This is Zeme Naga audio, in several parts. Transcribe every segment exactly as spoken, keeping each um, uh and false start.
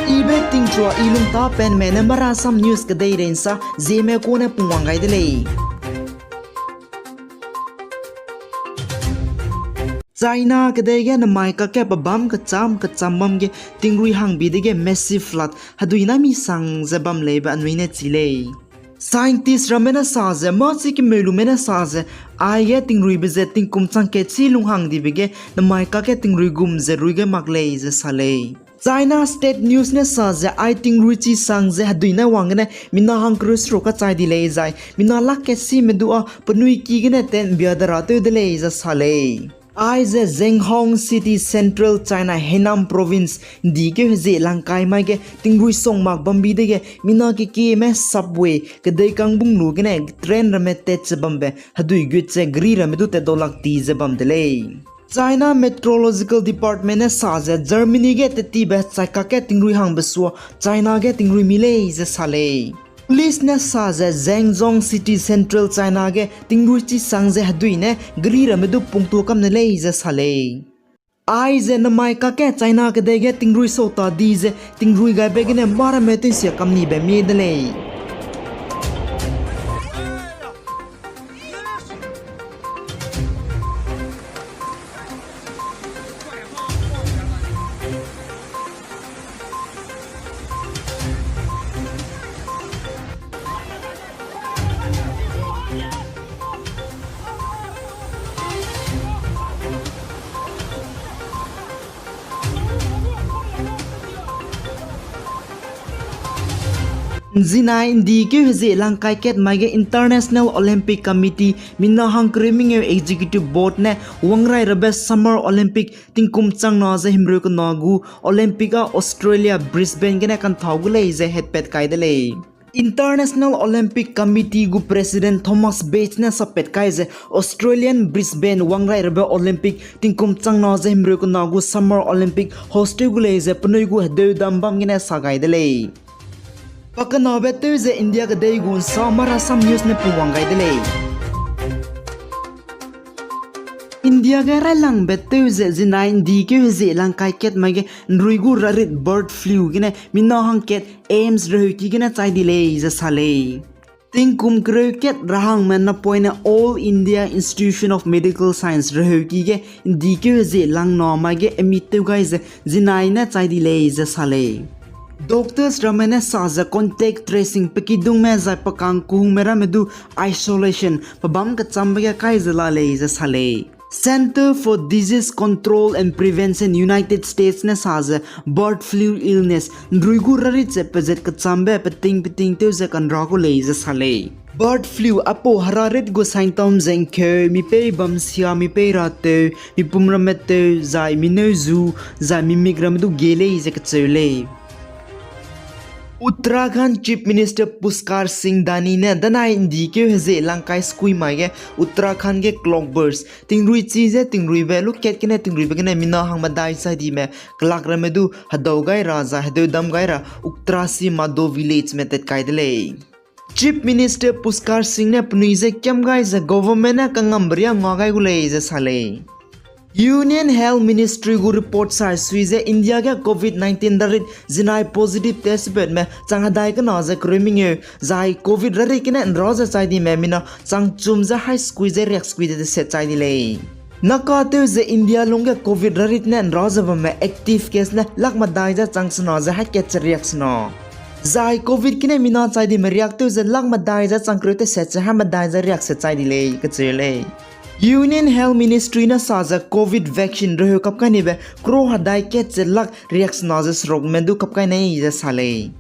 Ibe tingchua i lungtapenme ne Marasam News kedeirei nsa Zeme kune pungwang gai de lei. China kedei ge namai kakge pebâm kechâm kechâm bam ge tingrui hangbi dege massive flood hedui na misang ze bam leibe anui ne chi lei. Scientist ramme ne sa ze, mâ chi kemeu lume ne sa ze, aige tingruibe ze tingkum chang kat chi lunghang dibe ge namai kakge tingrui gum ze rui gai mak lei ze sa lei. China State News ne sa ze, ai tingrui chi sang ze hedui na wang gene mina hangkereu seruk kachai di lei zai mina lak kat sime du â penui ki gene tat ’mbia de ra tew de lei ze sa lei. Aize Zhenghong City, Central China, Henan Province, ’ndikeu hezie langkai mai ge tingrui song mak bambi dege mina kekieme subway kedei kangbung lu gene train ramme tat ze bambe hedui gut ze gari ramme du tat dau lak ti ze bam de lei. China Meteorological Department ne sa ze Germany ge tettibe chai kakge tingrui hangbe sua China ge tingrui mi lei ze sa lei. Police ne sa ze Zhengzhou City, Central China ge tingrui chi sang ze hedui ne gari ramme du pungtua kam ne lei ze sa lei. Aize namai kakge China kedei ge tingrui sau ta di ze tingrui gaibe gene mâ ramme tewsia kam nibe mie de lei. Zinai ’ndikeu hezie langkai kat mai ge International Olympic Committee mina hangkereu mengeu Executive Board ne wangrai rabe Summer Olympic tingkum changna ze himreu kena gu Olympic â Australia Brisbane gene kanthau gu lei ze hetpat kai de lei. International Olympic Committee gu President Thomas Bach ne sappat kai ze Australian Brisbane wangrai rabe Olympic tingkum changna ze himreu kena gu Summer Olympic host tew gu lei ze penui gu hedeu dam bam gene sa gai de lei. Pakenabe tew ze India kedei gu ’nsa Marasam News ne pungwang gai de lei. India ge railangbe tew ze zinai ’ndikeu hezie langkai kat mai ge ’nrui gu rarit bird flu gene mina hangkat AIIMS reheuki gene chai di lei ze sa lei. Tingkum kereu kat rahangme napoine All India Institute of Medical Science reheuki ge ’ndikeu hezie langna mai ge emit tew gai ze zinai ne chai di lei ze sa lei. Doctors ramme ne sa ze contact tracing pe kidungme zai pe kang kehungme ramme du isolation pebâm kechambe ge kai ze la lei ze sa lei. Centers for Disease Control and Prevention United States ne sa ze bird flu illness ’nrui gu rarit ze pezat kechambe peting peting tew ze kanra gu lei ze sa lei. Bird flu aipau herarit gu symptom ze ’ngkeu, mi pei bam sia, mi pei rateu, mi pum ramme teu, zai mi neu zu, zai mi mik ramme du gie lei ze kacheu lei. Uttarakhand Chief Minister Pushkar Singh Dhani ne danai ’ndikeu hezie langkai skui mai ge Uttarakhand ge cloudburst, tingruichi ze tingruibe, lukat gene tingruibe gene mina hang medai chai dime kelak ramme du hedau gai ra zai hedeu dam gai ra Uttarkashi Mado village me tat kai de lei. Chief Minister Pushkar Singh ne penui je kiam gai ze government ne kangambe riâ nga gai gu lei ze sa lei. Union Health Ministry gu report sai sui ze India ge covid nineteen rarit zinai positive test beume chang hedai kena ze kereu mengeu, zai covid rarit gene ’nra ze chai dime mina chang chum ze hai skui ze riak skui de teset chai di lei. Naka tew ze India lungge covid rarit ne ’nra ze bamme active case ne lak medai ze chang sena ze hai kat ze riak sena. Zai covid gene mina chai dime riak tew ze lak medai ze chang kereu teset ze hai medai ze riak se chai di lei kacheu lei. Union Health Ministry ne sa ze covid vaccine reheu kap kai nibe crore hedai kat ze lak riak sena ze serukme du kap kai nei ze sa lei.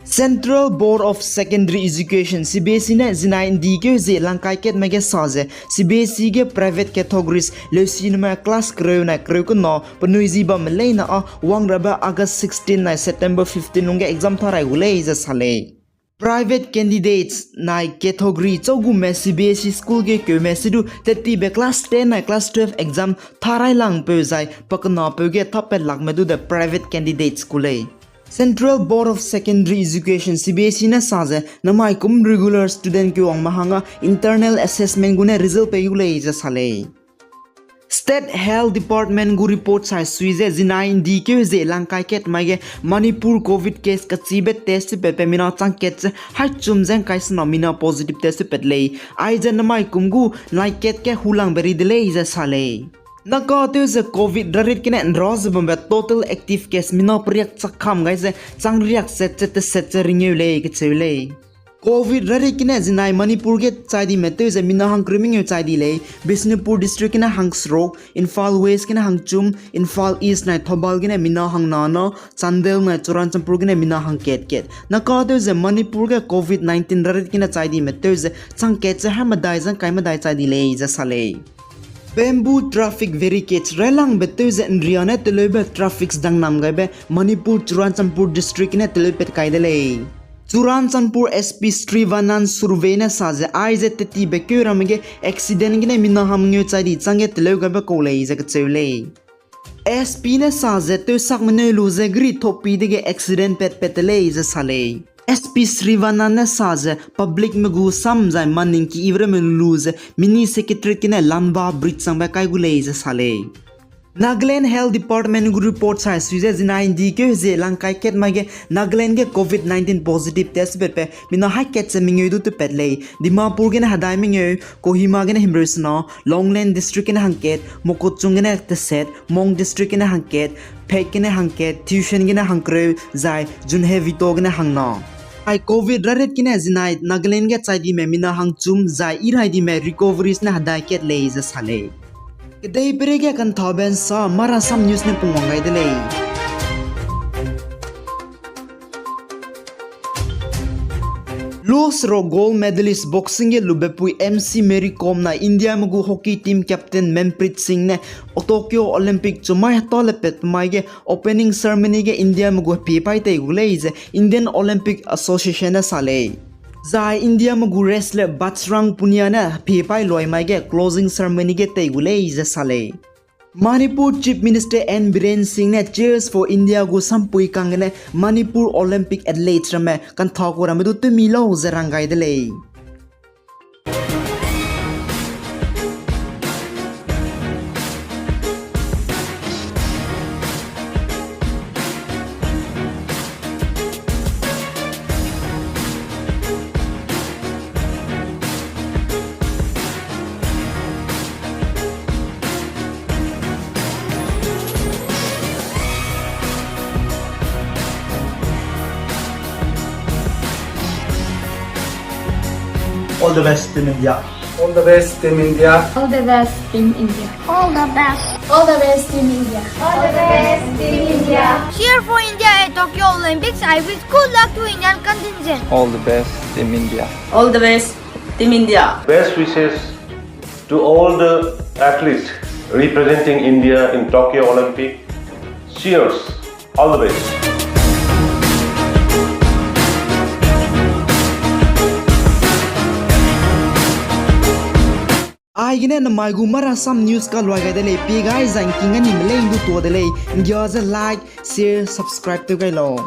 Central Board of Secondary Education, C B S E ne zinai ’ndikeu hezie langkai katme ge sa ze C B S E ge private categories leusineme class kereu nai kereu kena penui zi bamme leine â wangrabe August sixteen nai September fifteen lungge exam tharai gu lei ze sa lei. Private candidates nai category châugume C B S E school ge keume sidu tettibe class ten nai class twelve exam tharai langpeu zai pakenapeu ge thappat lakme du de private candidates ku lei. Central Board of Secondary Education, C B S E ne sa ze namai kum regular student kewangme hangge internal assessment gune result pei gu lei ze sa lei. State Health Department gu report sai sui ze zinai ’ndi keu ze lang kai kat mai ge Manipur covid case kachibe test tewpatbe mina chang kat ze hai chum ze ’ngkai sena mina positive test tewpat lei. Aize namai kum gu nai kat ge hulangbe ri de lei ze sa lei. Naka tew ze covid rarit gene ’nra ze bambe total active case mina periak chak kam gai ze chang riak set ze teset ze ringeu lei kacheu lei. Covid rarit gene zinai Manipur ge chai dime tew ze mina hangkereu mengeu chai di lei. Bishnupur district gene hangseruk, Imphal West gene hangchum, Imphal East nai Thoubal gene mina hangna na, Chandel nai Churachandpur gene mina hangkat kat. Naka tew ze Manipur ge covid nineteen rarit gene chai dime tew ze chang kat ze hai medai ze ’ngkai medai chai di lei ze sa lei. Bamboo traffic barricades railangbe tew ze ’nria ne teleube traffic dangnam gaibe Manipur Churachandpur district gene teleu pat kai de lei. Churachandpur S P Srivanan Surve ne sa ze aize tetibe keu ramme ge accident gene mina hangmengeu chai di chang ge teleu gaibe kau lei ze kacheu lei. S P ne sa ze tewsak meneu lu ze geri thopi dege accident patpat te lei ze sa lei. S P Srivanan ne sa ze publicme gu sam zai maning ki ivreme lu ze mini secretariat gene Lanva bridge changbe kai gu lei ze sa lei. Nagaland Health Department gu report sai sui ze zinai ’ndi keu ze lang kai kat mai ge Nagaland ge covid nineteen positive test tewpatbe mina hai kat ze mengeu du tewpat lei. Dimapur gene hedai mengeu, Kohima gene himreu sena, Longleng district gene hangkat, Mokokchung gene teset, Mon district gene hangkat, Phek gene hangkat, Tuensang gene hangkereu, zai Zunheboto gene hangna. Ai covid rarit gene zinai Nagaland ge chai dime mina hangchum zai irai dime recoveries ne hedai kat lei ze sa lei. Kedeipeirei ge kanthaube ’nsa Marasam News ne pungwang gai de lei. Loseruk gold medalist boxing ge lubepui M C Mary Kom nai Indiame gu hockey team captain Manpreet Singh ne Tokyo Olympic chumai hetalepat mai ge opening ceremony ge Indiame gu hepie pai tei gu lei ze Indian Olympic Association ne sa lei. Zai Indiame gu wrestler Bajrang Punia ne hepie pai luai mai ge closing ceremony ge tei gu lei ze sa lei. Manipur Chief Minister N Biren Singh ne Cheers for India gu sampui kang gene Manipur Olympic athletes ramme kantha ku ramme du temi lau ze rang gai de lei. All the best, Team India. All the best, Team India. All the best, Team India. All the best. All the best, Team India. All the best, Team India. Cheer for India at Tokyo Olympics. I wish good luck to Indian contingent. All the best, Team India. All the best, Team India. Best wishes to all the athletes representing India in Tokyo Olympic. Cheers. All the best. Aigene namai gu Marasam News kaluai gai de lei, pie gai zai ngking ani melei ndu tua de lei, nggia ze like, share, subscribe tew gai lau.